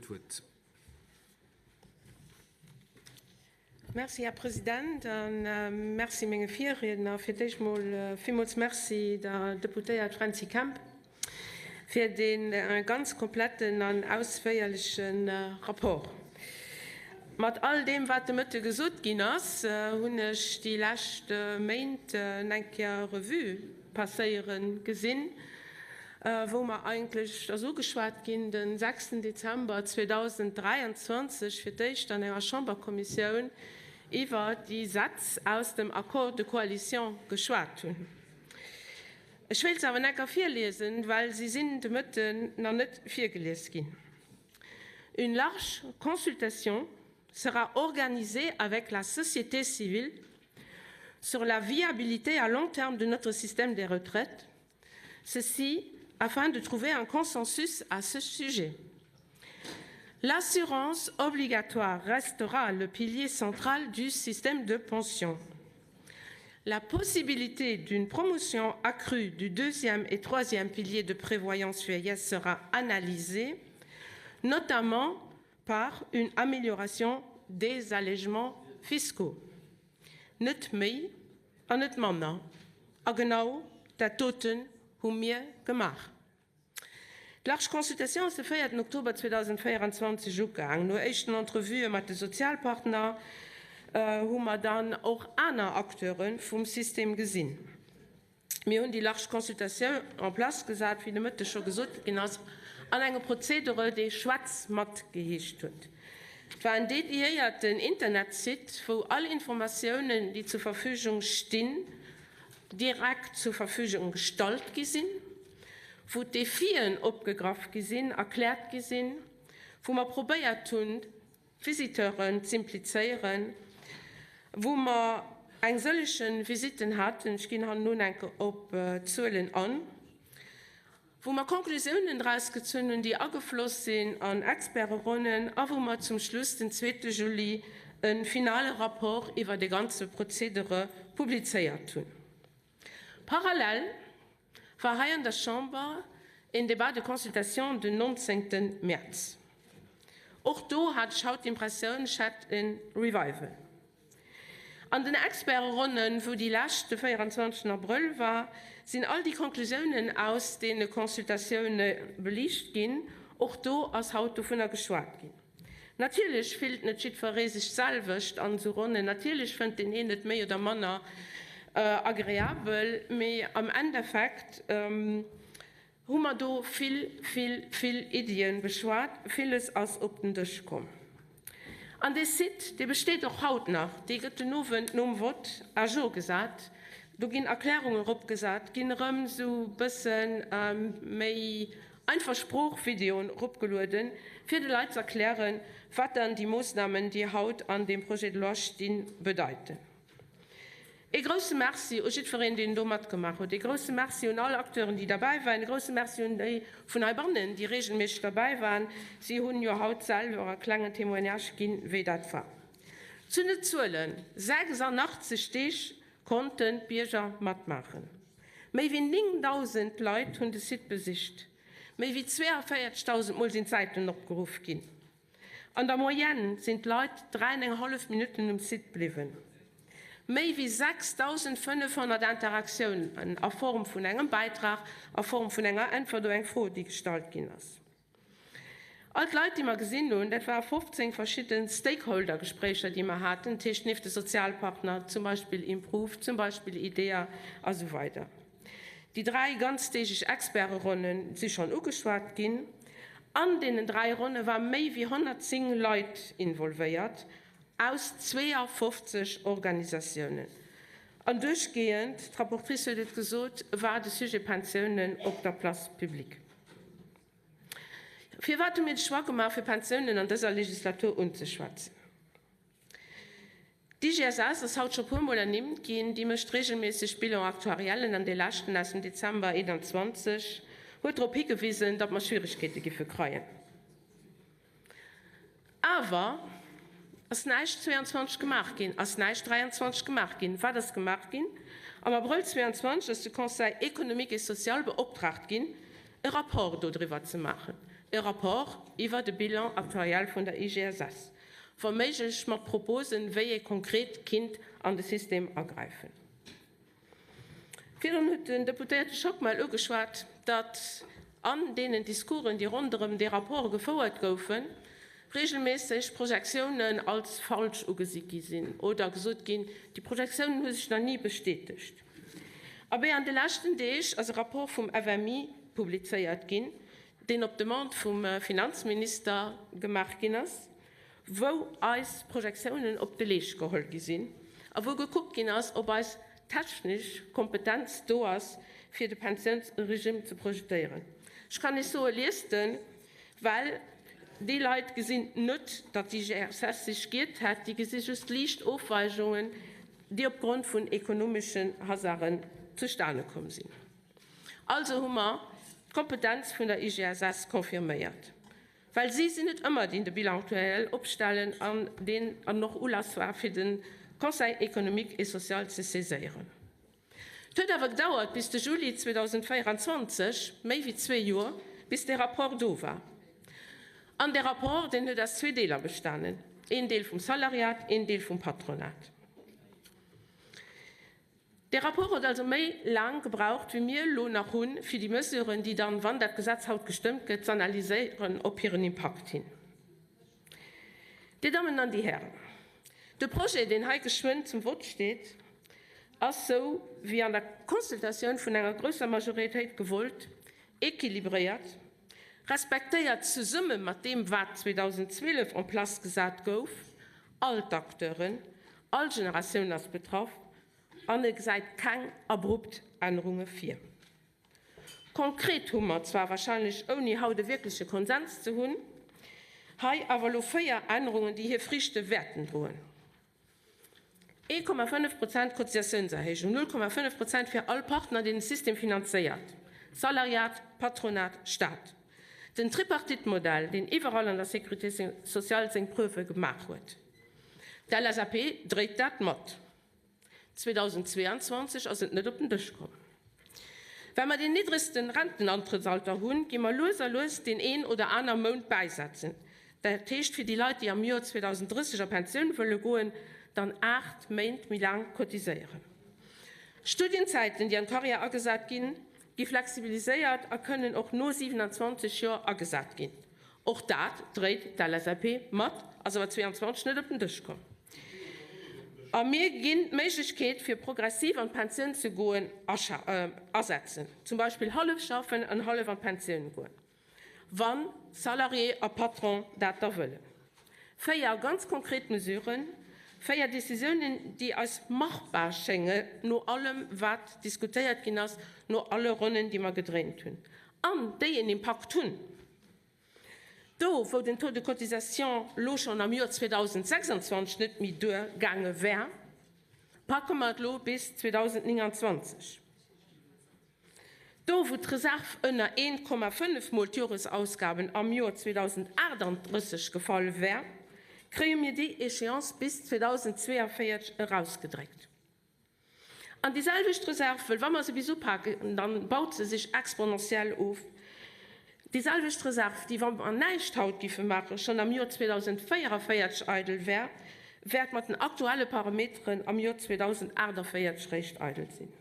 d'Wuert. Merci, Här President, a merci menge Virriedner. Fir d'éischt mol villmools Merci der Deputéiert Fränzi Kemp fir dee ganz kompletten an ausféierleche Rapport. Mat all deem, wat de Mëtte gesot ginn ass, hunn ech déi lescht Méint eng Kéier Revue passéiere gesinn, wou mer eigentlech, et ass ugeschwat ginn, de sechsten Dezember 2023 fir d'éischt an enger Chamberkommissioun iwwer déi Sätz aus dem Accord de coalition geschwat hunn. Ech wéilt se awer necker virliesen, well si sinn de Mëtten nach net virgelies ginn. Une large consultation sera organisée avec la société civile sur la viabilité à long terme de notre système des retraites, ceci afin de trouver un consensus à ce sujet. L'assurance obligatoire restera le pilier central du système de pension. La possibilité d'une promotion accrue du deuxième et troisième pilier de prévoyance vieillesse sera analysée, notamment par une amélioration des allègements fiscaux. Net méi an net manner. A genau dat doten hu mir gemaach. D'large Consultation ass de véierten Oktober 2024 ugaang. No éischten Entrevuë mat de Sozialpartner hu mer dann och aner Acteure vum System gesinn. Mir hunn déi large Consultation en place gesat, wéi de Mëtteg scho gesot ginn ass, an engem Prozedere, dee Schwätz mat geheescht huet. Et war en dediéierten Internetsite, wou all Informatiounen, déi zur Verfügung stinn, direkt zur Verfügung gestallt gi sinn, wou d'Defien opgegraff gi sinn, erkläert gi sinn, wou mer probéiert hunn, d'Visiteuren z'implizéieren, wou mer eng sëllege Visitten haten, ech ginn herno enk op d'Zuelen an, wou mer Conclusiounen draus gezunn hunn, déi agefloss sinn an Experteronnen a wou mer zum Schluss den zweete Juli e finale Rapport iwwer de ganze Prozedere publizéiert hunn. Parallel war hei an der Chamber een Débat de consultation den 19. Mäerz. Och do hat ech haut d'Impressioun, ech hätt e Revival. An den Experteronnen, wou déi lescht de 24. Abrëll war, sinn all déi Conclusiounen aus deene Consultatioune beliicht ginn. Och do ass haut dovunner geschwat ginn. Natierlech fillt net jiddweree sech d'selwecht an esou Ronnen, natierlech fënnt deen een et méi oder manner agreabel, mee am Endeffekt hu mer do vill, vill, vill Iddie beschwat, villes ass op den Dësch komm. An dee Site, dee besteet och haut nach, dee gëtt den Owend nom Vott à jour gesat, do ginn Erklärungen eropgesat, ginn erëm esou bësse méi Einfach Sproochvideoen eropgelueden, fir de Leit z'erklären, wat dann déi Moossnamen, déi haut an deem Projet de loi stinn, bedeiten. Ee grousse Merci u jiddwereen, deen do matgemaach huet. Ee grousse Merci un all Acteuren, déi derbäi waren. E grousse Merci un déi vun heibannen, déi reegelméisseg derbäi waren. Si hunn jo haut selwer e klengen Témoignage ginn, wéi dat war. Zu den Zuelen, 86 Deeg konnten d'Bierger matmaachen. Méi wéi 9.000 Leit hunn de Site besicht. Méi wéi 42.000 Mol sinn d'Säiten opgeruff ginn. An der Moyenne sinn d'Leit 3 an eng hallef Minutten um Site bliwwen. Méi wéi 6.500 Interaktiounen a Form vun engem Bäitrag, a Form vun enger Äntwert op eng Fro, déi gestallt ginn ass. All d'Leit, déi mer gesinn hunn, dat ware 15 verschidde Stakeholder-Gespréicher, déi mer haten, dat heescht nieft de Sozialpartner zum Beispill Improve, zum Beispill IDEA a sou weider. Déi dräi ganzdeegeg Experteronne si schonn ugeschwat ginn. An deenen dräi Ronne war méi wéi 110 Leit involvéiert aus 52 Organisatiounen. An duerchgehend, d'Rapportrice huet et gesot, war de Sujet Pensiounen op der Place publique. Firwat hu mir de Choix gemaach, fir Pensiounen an dëser Legislatur unzeschwätzen? D'IGSS ass haut scho puermol ernimmt ginn. Déi mécht reegelméisseg Bilan-actuariellen an dee leschten aus dem Dezember 21 huet drop higewisen, datt mer Schwierigkeete giffe kreien. Awer ass näischt 22 gemaach ginn, ass näischt 23 gemaach ginn. Wat ass gemaach ginn? Am Abrëll 22 ass de Conseil économique et social beoptraagt ginn, e Rapport dodriwwer ze maachen. E Rapport iwwert e Bilan actuariel vun der IGSS, wa méiglech mat Proposen, wéi ee konkret kinnt an de System agräifen. Virdrun huet den Deputéierte Schockmel ugeschwat, datt an deenen Discoursen, déi ronderëm dee Rapport gefouert goufen, regelméisseg Projektiounen als falsch ugesi gi sinn oder gesot ginn, déi Projektiounen hu sech nach ni bestätegt. Abee, an de leschten Deeg ass e Rapport vum FMI publizéiert ginn, deen op Demande vum Finanzminister gemaach ginn ass, wou eis Projektiounen op de Leescht geholl gi sinn a wou gekuckt ginn ass, ob eis technesch Kompetenz do ass, fir de Pensiounsregime ze projetéieren. Ech kann Iech soen, liest en, well déi Leit gesinn net, datt d'IGSS sech giert hätt, déi gesi just liicht Ofweichungen, déi opgrond vun ekonomeschen Hasarden zustane komm sinn. Also hu mer d'Kompetenz vun der IGSS confirméiert. Well si sinn et ëmmer, déi de Bilan actuel opstellen an deen an och Ulass war, fir de Conseil économique et social ze saiséieren. Et huet awer gedauert bis de Juli 2024, méi wéi zwee Joer, bis dee Rapport do war. An dee Rapport, deen huet aus zwee Deeler bestanen, een Deel vum Salariat, een Deel vum Patronat. Dee Rapport huet also méi laang gebraucht, wéi mir elo nach hunn, fir déi Mesuren, déi dann, wann dat Gesetz haut gestëmmt gëtt, z'analyséieren op hiren Impakt hin. Dir Dammen an Dir Hären, de Projet, deen hei geschwënn zum Vott steet, ass, sou wéi an der Consultatioun vun enger grousser Majoritéit gewollt, équilibréiert, respektéiert zesumme mat deem, wat 2012 en place gesat gouf, all d'Acteuren, All Generatioun ass betraff an e gesäit keng abrupt Ännerunge vir. Konkret hu mer zwar, wahrscheinlech ouni haut e wierkleche Konsens ze hunn, hei awer elo 4 Ännerungen, déi hir Friichte wäerten droen, 1,5 Prozent Cotisatiounserhéijung, 0,5 Prozent fir all Partner, deen de System finanzéiert, Salariat, Patronat, Stat, den Tripartite-Modell, deen iwwerall an der Sécurité sociale seng Preuve gemaach huet. D'LSAP dréit dat mat. 2022 ass et net op den Dësch komm. Well mer deen niddregste Rentenantrëttsalter hunn, gi mer lues a lues deen een oder aner Mount bäisetzen. Dat heescht fir déi Leit, déi am Joer 2030 a Pensioun wëlle goen, dann 8 Méint méi laang cotiséieren. Studienzäiten, déi an d'Karriär agesat ginn, gi flexibiliséiert a kënnen och no 27 Joer agesat ginn. Och dat dréit d'LSAP mat, ass awer 22 net op den Dësch komm. A mir ginn d'Méiglechkeet, fir progressiv an d'Pensioun ze goen, asetzen, zum Beispill hallef schaffen an hallef an d'Pensioun goen, wa Salarié a Patron dat da wëllen. Véier ganz konkret Mesuren, véier Décisiounen, déi eis machbar schénge no allem, wat diskutéiert ginn ass, no alle Ronnen, déi mer gedréint hunn, an déi en Impakt hunn. Do, wou den Taux de cotisation lo schonn am Joer 2026 net méi duer gaange wär, packe mer et lo bis 2029. Do, wou d'Reserv ënner 1,5 mol d'Joresausgaben am Joer 2038 gefall wär, kréie mir déi Échéance bis 2042 erausgedréckt. An déi selwecht Reserv, wëll wa mer se bis upaken, da baut se sech exponentiell of, déi selwecht Reserv, déi, wa mer näischt haut giffe maachen, schonn am Joer 2044 eidel wär, wäert mat den aktuelle Parameteren am Joer 2048 réischt eidel sinn.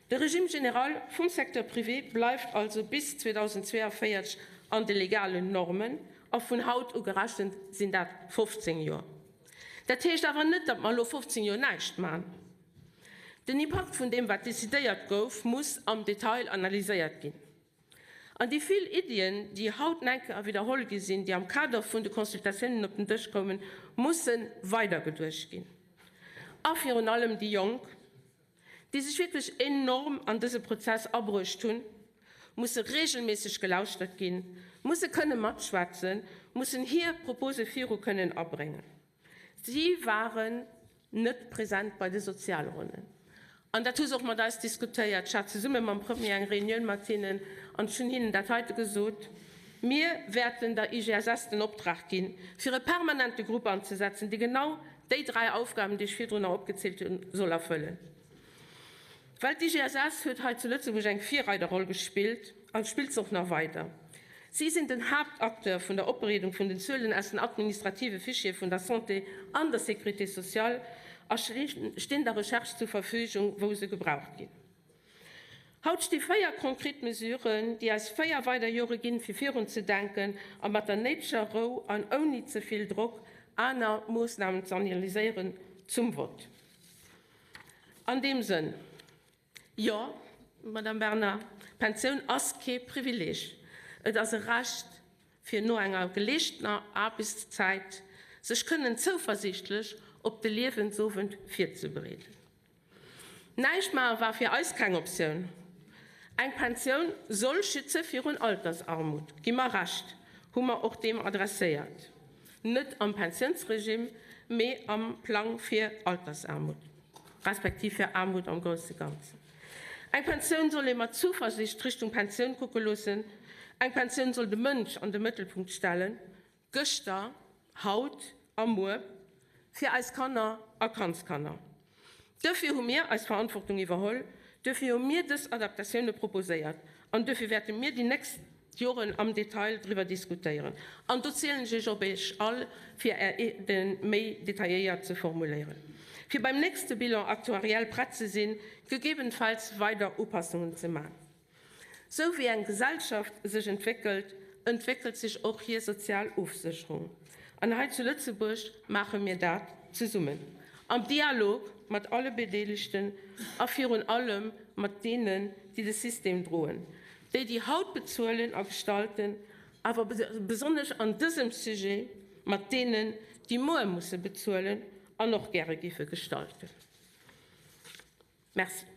De Régime général vum Secteur privé bleift also bis 2042 an de legalen Normen, a vun haut u gerechent sinn dat 15 Joer. Dat heescht awer net, datt mer elo 15 Joer näischt maachen. Den Impakt vun deem, wat decidéiert gouf, muss am Detail analyséiert ginn. An déi vill Iddien, déi haut nach eng Kéier widderholl gi sinn, déi am Kader vun de Consultatiounen op den Dësch koumen, musse weidergeduecht ginn. A virun allem déi Jonk, déi sech wierklech enorm an dëse Prozess abruecht hunn, musse regelméisseg gelauschtert ginn, musse kënne matschwätzen, mussen hir Propose viru kënnen abréngen. Si waren net present bei de Sozialronnen. An dat hu se och mat eis diskutéiert. Ech hat zesumme mam Premier eng Reunioun mat hinnen an ech hunn hinnen dat heite gesot, Mir wäerten der IGSS den Optrag ginn, fir e permanente Grupp anzesetzen, dee genau déi dräi Aufgaben, déi ech virdrunner opgezielt hunn, soll erfëllen. Well d'IGSS huet hei zu Lëtzebuerg eng Virreiderroll gespillt an spillt se och nach weider. Si sinn den Haaptacteur vun der Opbereedung vun den Zuelen aus den administrative Fichiere vun der Santé an der Sécurité sociale a stinn der Recherche zur Verfügung, wou se gebraucht ginn. Haut sti 4 konkret Mesuren, déi eis 4 weider Jore ginn, fir virunzedenken a mat der néideger Rou an ouni ze vill Drock aner Moossnamen ze analyséieren, zum Vott. An deem Sënn, Jo, Madame Bernard, d'Pensioun ass kee Privileeg, et ass e Recht, fir no enger geleeschtener Aarbechtszäit sech kënnen zouversiichtlech op de Liewensowend virzebereeden. Näischt maache war fir eis keng Optioun. Eng Pensioun soll schütze virun Altersarmut, gi mer Recht, hu mer och deem adresséiert. Net am Pensiounsregime, mee am Plang fir Altersarmut, respektiv fir Aarmut am grousse Ganzen. Eng Pensioun soll ee mat Zuversicht Richtung Pensioun kucke loossen. Eng Pensioun soll de Mënsch an de Mëttelpunkt stellen, Gëschter, haut a muer, fir eis Kanner a Kandskanner. Duerfir hu mir eis Verantwortung iwwerholl, duerfir hu mir dës Adaptatioune proposéiert an duerfir wäerte mir déi nächst Joren am Detail driwwer diskutéieren. An do zielen ech Iech op Iech all, fir Är Idden méi detailléiert ze formuléieren, fir beim nächste Bilan actuariel prett ze sinn, gegebenfalls weider Upassungen ze man. Sou wéi eng Gesellschaft sech entwéckelt, entwéckelt sech och hir sozial Ofsécherung. An hei zu Lëtzebuerg maache mir dat zesummen, am Dialog mat alle Bedeelegten a virun allem mat deenen, déi de System droen, déi, déi haut bezuelen a gestalten, awer besonnesch an dësem Sujet mat deenen, déi muer musse bezuelen an och gäre géife gestalten. Merci.